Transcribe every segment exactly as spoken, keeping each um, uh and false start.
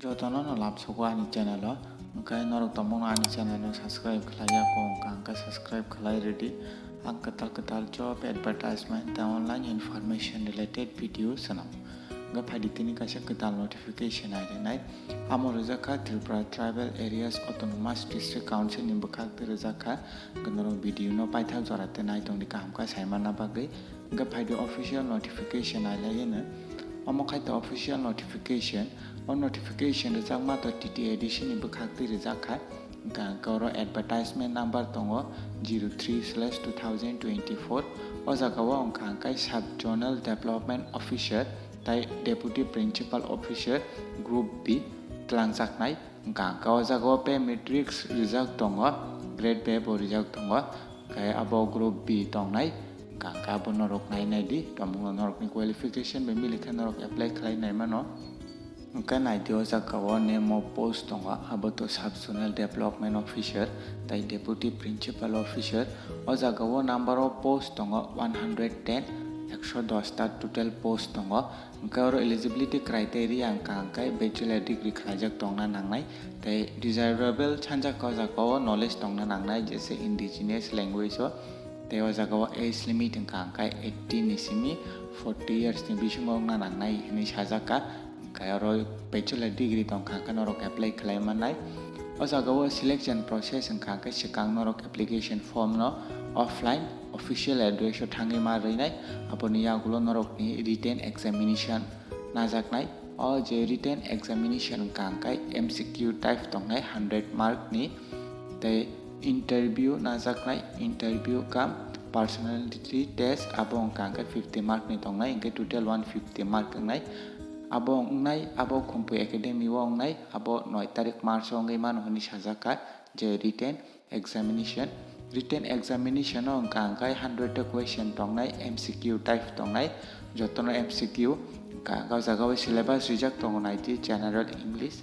Jotono no lamsogo ani channel o, hwnkhe norok tongmano ani channel no subscribe khlai ya kho wngkha, hwnkhe subscribe khlai rwdi. Ang kwtal kwtal job advertisement tei online information related video swnam. Hwnkhe phaidi tini kaisa kwtal notification ai rwnai. Amo rwjak kha Tripura Tribal Areas Autonomous District Council ni bwkhak twi rwjak kha. Hwnkhe norok video no paithak jora tei naitongdi kaham kha saimanna bagwi. Hwnkhe phaidi official notification ai lai hino. Omo khai to official notification. O notification rwjakma to T T A D C ni bwkhak twi rwjak kha. Hwnkha hwnkhe oro advertisement number tongo zero three slash two thousand twenty-four. O jaga o wngkha hwnkhe Sub Zonal Development Officer tei Deputy Principal Officer Group B twlangjaknai. Hwnkha hwnkhe o jaga o pay matrix rijak tongo, grade B bo rijak tongo, hwnkhe abo group B tongnai. Hwnkha hwnkhe abo norok nai nai di, tongmung norokni qualification bai mili khe norok apply khlai nai mano. Hwnkhe nai di o jaga o name o post tongo, abo to Sub Zonal Development Officer tei Deputy Principal Officer. O jaga o number o post tongo one hundred ten, ekso dos ta total post tongo. Hwnkhe oro eligibility criteria wngkha hwnkhe bachelor degree khlaijak tongna nangnai, tei desirable sanjak o jaga o knowledge tongna nangnai, jese indigenous language o. Tei o jaga o age limit wngkha hwnkhe eighteen ni simi forty years ni bisingo wngna nangnai hinwi sajak kha. Hwnkhe oro bachelor degree tongkha hwnkhe norok apply khlai mannai. O jaga o selection process wngkha hwnkhe swkang norok application form no offline official address o thangwi ma rwinai, aboni yagulo norokni written examination najaknai. O je written examination wngkha hwnkhe M C Q type tongnai hundred mark ni, tei interview najaknai, interview cum personality test, abo wngkha hwnkhe fifty mark ni tongnai, hwnkhe total one fifty mark wngnai. Abo wngnai, abo Khumpui Academy o wngnai, abo noi tarik March o wngwi mano hwnwi sajak kha je written examination. Written examination o wngkha hwnkhe hundred ta question tongnai, M C Q type tongnai, jotono M C Q. Hwnkha hwnkhe o jaga o syllabus rijak tongo, nai di general English,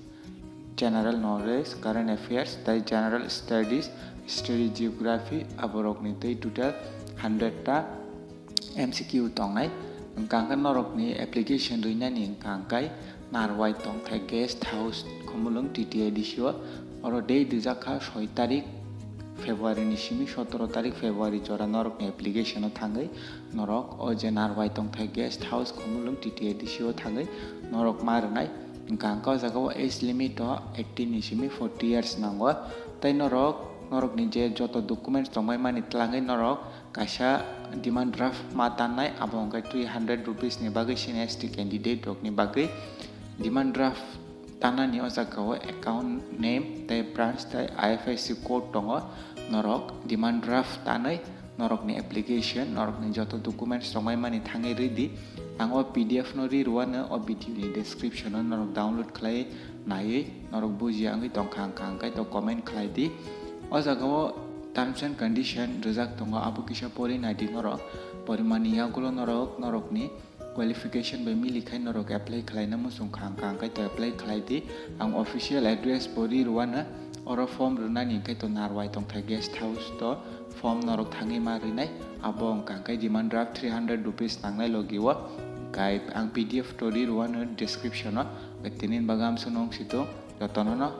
general knowledge, current affairs, tei general studies, history, geography, aborokni tei total hundred ta M C Q tongnai. Hwnkha hwnkhe norokni application rwinani hwnkha hwnkhe Narwai Tongthai Guest House, Khumulwng, T T A D C o. Oro date rijak kha soi tarik February ni simi sotoro tarik February jora norokni application o thangwi norok o je Narwai Tongthai Guest House, Khumulwng, T T A D C o thangwi norok ma rwnai. Hwnkha hwnkhe o jaga o age limit o eighteen ni simi forty years nango. Tei norok, norokni je joto documents tongbai mani twlangwi norok kaisa demand draft ma tannai, abo hwnkhe three hundred rupees ni bagwi senior S T candidate rokni bagwi. Demand draft tanani o jaga o account name tei branch tei I F S C code tongo. Norok demand draft tanwi norokni application, norokni joto documents tongbai mani thangwi rwdi. Ang o P D F no ri rwano, o video ni description o norok download khlai naiwi norok bujiya wngwi tongkha hwnkha hwnkhe to comment khlai di. O jaga o terms and condition rwjak tongo, abo kisa pori nai di norok. Porimani yagulo norok, norokni qualification bai mili khai norok apply khlaina muchung kha hwnkha hwnkhe to apply khlai di. Ang official address bo ri rwano, oro form rwnani hwnkhe to Narwai Tongthai Guest House to form norok thangwi ma rwnai. Abo wngkha hwnkhe demand draft three hundred rupees nangnai logi o. Hwnkhe ang P D F to ri rwano description o. Tini bagam sunong situng jotono no ham-